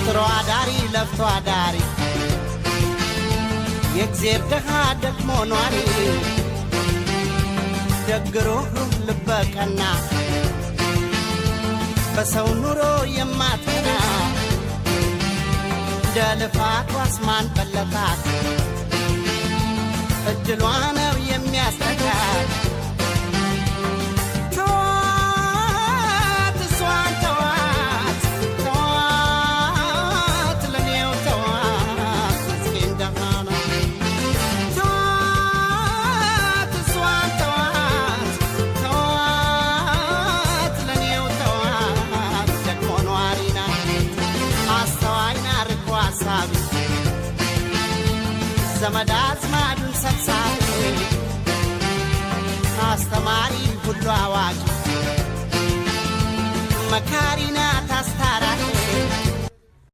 ጥሮ አዳሪ ለፍቶ አዳሪ የእግዜር ድሃ ደክሞ ኗሪ ደግ ሩህሩህ ልበ ቀና በሰው ኑሮ የማትቀና እንደ ልፋቷስ ማን በለጣት እድሏ ነው የሚያስጠጋት። ተዋት እሷን ተዋት ተዋት ለኔው ተዋት ምስኪን ደሃ ናት። ተዋት እሷን ተዋት ተዋት ለኔው ተዋት ደግሞ ኗሪ ናት አስተዋይ ናት ርቆ አሳቢ ዘመድ አዝማዱን ሰብሳቢ አስተማሪ ሁሉ አዋቂ መካሪ ናት አስታራቂ።